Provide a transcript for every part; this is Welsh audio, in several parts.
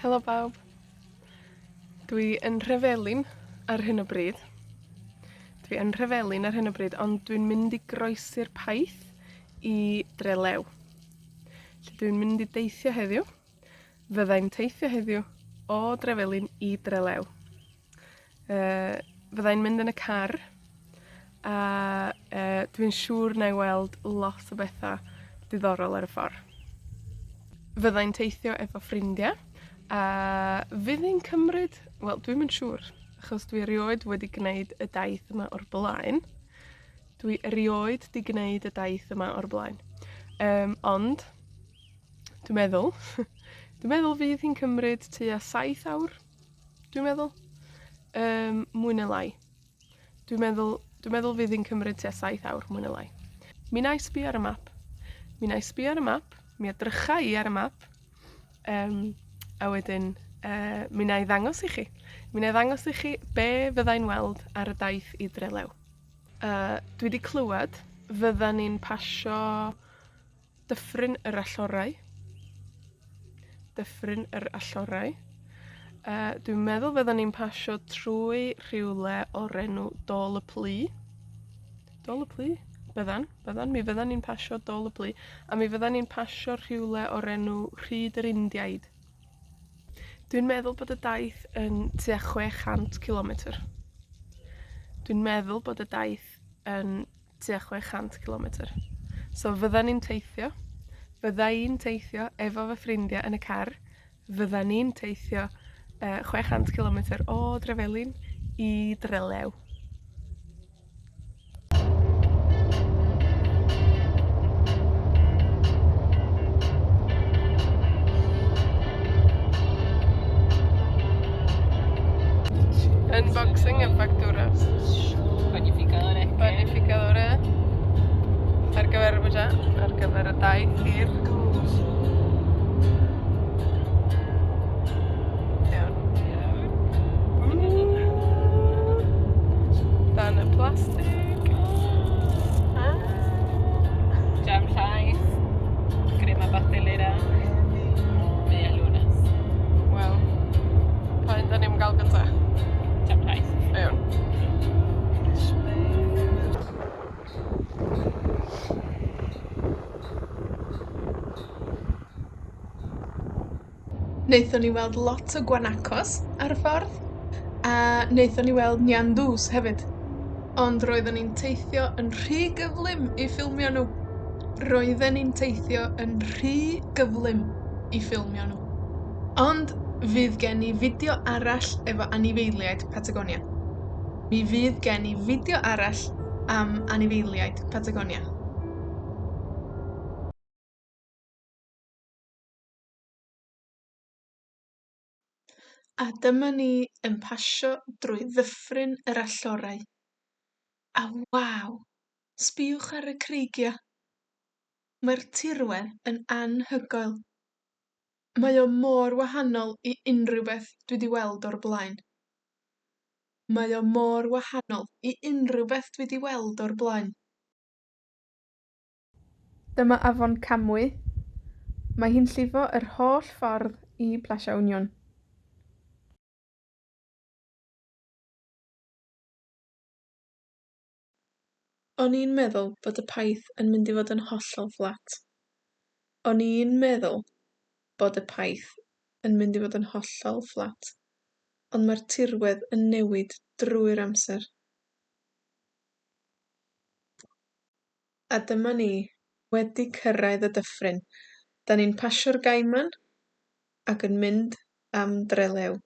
Helo bawb. Dwi yn Nhrevelin ar hyn o bryd. Dwi yn Nhrevelin ar hyn o bryd, ond dwi'n mynd i groesi'r paith i Drelew. Lle dwi'n mynd i deithio heddiw. Fyddai'n teithio heddiw o Drefelin i Drelew. Yy, fyddai'n mynd yn y car, a yy, dwi'n siŵr 'nai weld lot o betha diddorol ar y ffor. Fyddai'n teithio efo ffrindia, a fydd hi'n cymryd, wel, dwi'm yn siŵr, achos dwi erioed wedi gneud y daith yma o'r blaen. Dwi erioed 'di gneud y daith yma o'r blaen. Yym, ond, dwi'n meddwl, dwi'n meddwl fydd hi'n cymryd tua saith awr, dwi'n meddwl. Yym, mwy ne' lai. Dwi'n meddwl, dwi'n meddwl fydd hi'n cymryd tua saith awr, mwy ne' lai. Mi 'nai sbio ar y map. Mi 'nai sbio ar y map, mi edrycha i ar y map, yym, a wedyn, yy, mi 'nai ddangos i chi. Mi 'nai ddangos i chi be' fyddai'n weld ar y daith i Drelew. Yy, dwi 'di clywad fyddan ni'n pasio Dyffryn yr Allorau. Dyffryn yr Allorau. Yy, dwi'n meddwl fyddan ni'n pasio trwy rhywle o'r enw Dôl y Plu. Dôl y Plu? Byddan, byddan, mi fyddan ni'n pasio Dôl y Plu, a mi fyddan ni'n pasio rhywle o'r enw Rhyd yr Indiaid. Dwi'n meddwl bod y daith yn tua 600 cilometr. Dwi'n meddwl bod y daith yn tua 600 cilometr. So fyddan ni'n teithio, fydda i'n teithio efo fy ffrindia yn y car, fyddan ni'n teithio yy 600 cilometr o Drefelin i Drelew. Unboxing y facturas. Panificadores. Panificadores. Ar gyfer y ar gyfer y daith hir. Iawn. Dan y plastig. Ah. Jam llaeth, crema pastelera, medialunas. Wel, pa un 'dan ni am ga'l gynta? Jam llaeth. Iawn. Naethon ni weld lot o guanacos ar y ffordd, a naethon ni weld Ñandws hefyd. Ond roedden ni'n teithio yn rhy gyflym i ffilmio nw. Roedden ni'n teithio yn rhy gyflym i ffilmio nw. Ond fydd gen i fideo arall efo anifeiliaid Patagonia. Mi fydd gen i fideo arall am anifeiliaid Patagonia. A dyma ni yn pasio drwy ddyffryn yr allorau. A waw! Sbïwch ar y creigia. Mae'r tirwedd yn anhygoel. Mae o mor wahanol i unrhyw beth dwi 'di weld o'r blaen. Mae o mor wahanol i unrhyw beth dwi 'di weld o'r blaen. Dyma afon Camwy. Mae hi'n llifo yr holl ffordd i Playa Union. O'n i'n meddwl bod y paith yn mynd i fod yn hollol fflat. O'n i'n meddwl bod y paith yn mynd i fod yn hollol fflat, ond mae'r tirwedd yn newid drwy'r amser. A dyma ni, wedi cyrraedd y dyffryn. 'Dan ni'n pasio'r Gaiman, ac yn mynd am Drelew.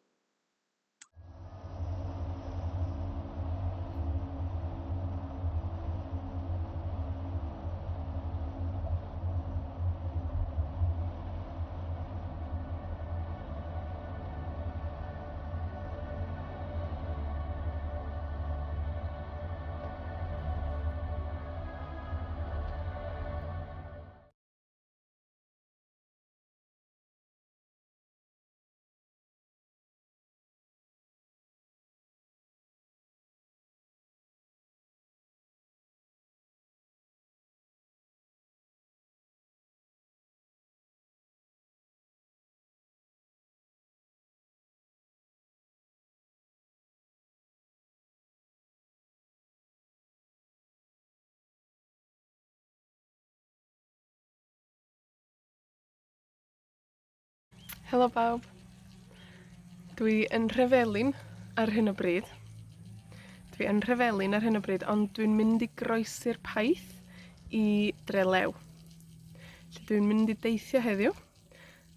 Helo bawb. Dwi yn Nhrevelin ar hyn o bryd. Dwi yn Nhrevelin ar hyn o bryd, ond dwi'n mynd i groesi'r paith i Drelew. Lle dwi'n mynd i deithio heddiw.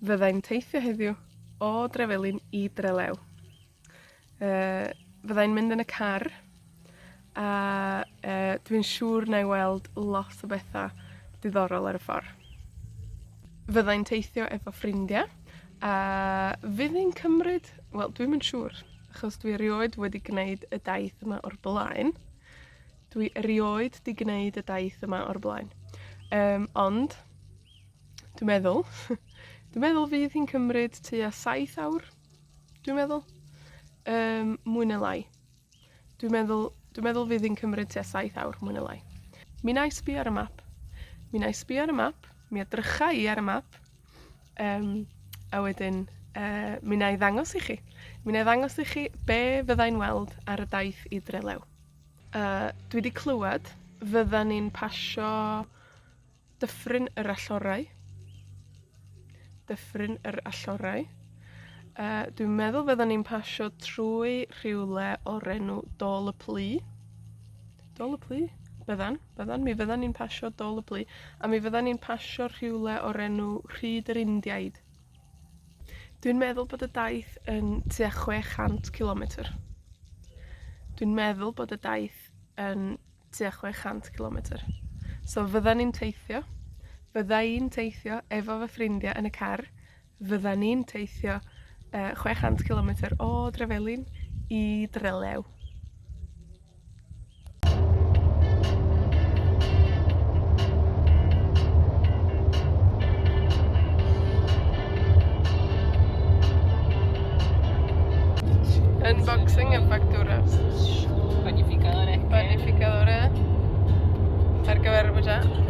Fyddai'n teithio heddiw o Drefelin i Drelew. Yy, fyddai'n mynd yn y car, a yy, dwi'n siŵr 'nai weld lot o betha diddorol ar y ffor. Fyddai'n teithio efo ffrindia, a fydd hi'n cymryd, wel, dwi'm yn siŵr, achos dwi erioed wedi gneud y daith yma o'r blaen. Dwi erioed 'di gneud y daith yma o'r blaen. Yym, ond, dwi'n meddwl, dwi'n meddwl fydd hi'n cymryd tua saith awr, dwi'n meddwl. Yym, mwy ne' lai. Dwi'n meddwl, dwi'n meddwl fydd hi'n cymryd tua saith awr, mwy ne' lai. Mi 'nai sbio ar y map. Mi 'nai sbio ar y map, mi edrycha i ar y map, yym, a wedyn, yy, mi 'nai ddangos i chi. Mi 'nai ddangos i chi be' fyddai'n weld ar y daith i Drelew. A dwi 'di clywad fyddan ni'n pasio Dyffryn yr Allorau. Dyffryn yr Allorau. Yy, dwi'n meddwl fyddan ni'n pasio trwy rhywle o'r enw Dôl y Plu. Dôl y Plu? Byddan, byddan, mi fyddan ni'n pasio Dôl y Plu, a mi fyddan ni'n pasio rhywle o'r enw Rhyd yr Indiaid. Dwi'n meddwl bod y daith yn tua 600 cilometr. Dwi'n meddwl bod y daith yn tua 600 cilometr. So fyddan ni'n teithio, fydda i'n teithio efo fy ffrindia yn y car, fyddan ni'n teithio yy 600 cilometr o Drefelin i Drelew. Unboxing y facturas. Panificadores. Panificadores. Ar gyfer y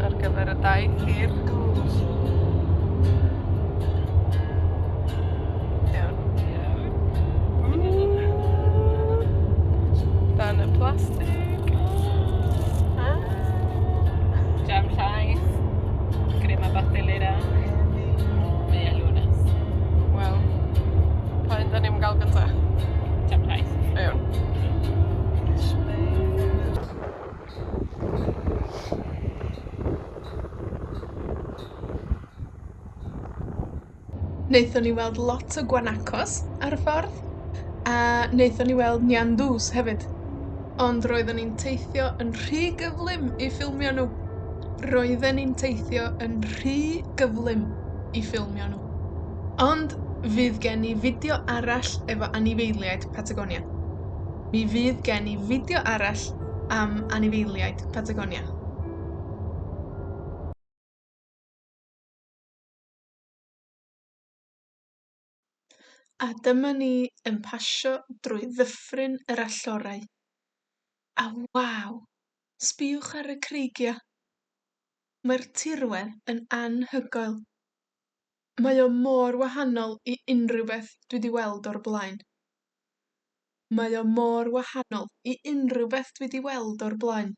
ar gyfer y daith hir. Iawn. Iawn. Dan y plastig. Ah. Jam llaeth, crema pastelera, media lunas. Wel, pa un 'dan ni am ga'l gynta? Jam llaeth. Iawn. Naethon ni weld lot o guanacos ar y ffordd, a naethon ni weld Ñandws hefyd. Ond roedden ni'n teithio yn rhy gyflym i ffilmio nw. Roedden ni'n teithio yn rhy gyflym i ffilmio nw. Ond fydd gen i fideo arall efo anifeiliaid Patagonia. Mi fydd gen i fideo arall am anifeiliaid Patagonia. A dyma ni yn pasio drwy ddyffryn yr allorau. A waw! Sbïwch ar y creigia. Mae'r tirwedd yn anhygoel. Mae o mor wahanol i unrhyw beth dwi 'di weld o'r blaen. Mae o mor wahanol i unrhyw beth dwi 'di weld o'r blaen.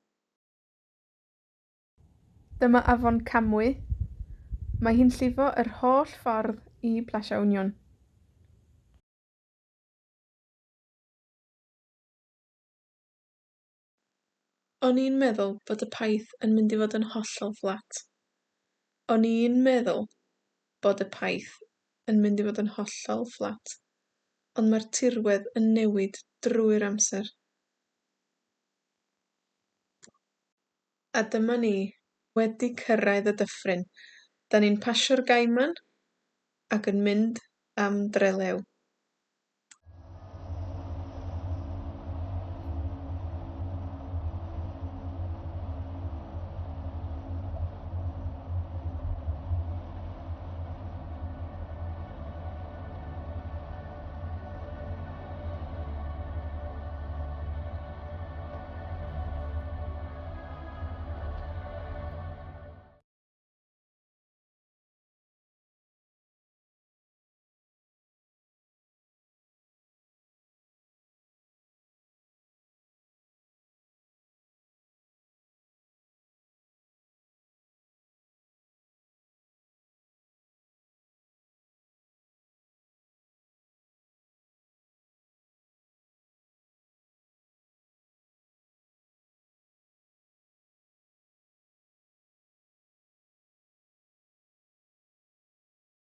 Dyma afon Camwy. Mae hi'n llifo yr holl ffordd i Playa Union. O'n i'n meddwl bod y paith yn mynd i fod yn hollol fflat. O'n i'n meddwl bod y paith yn mynd i fod yn hollol fflat, ond mae'r tirwedd yn newid drwy'r amser. A dyma ni, wedi cyrraedd y dyffryn. 'Dan ni'n pasio'r Gaiman, ac yn mynd am Drelew.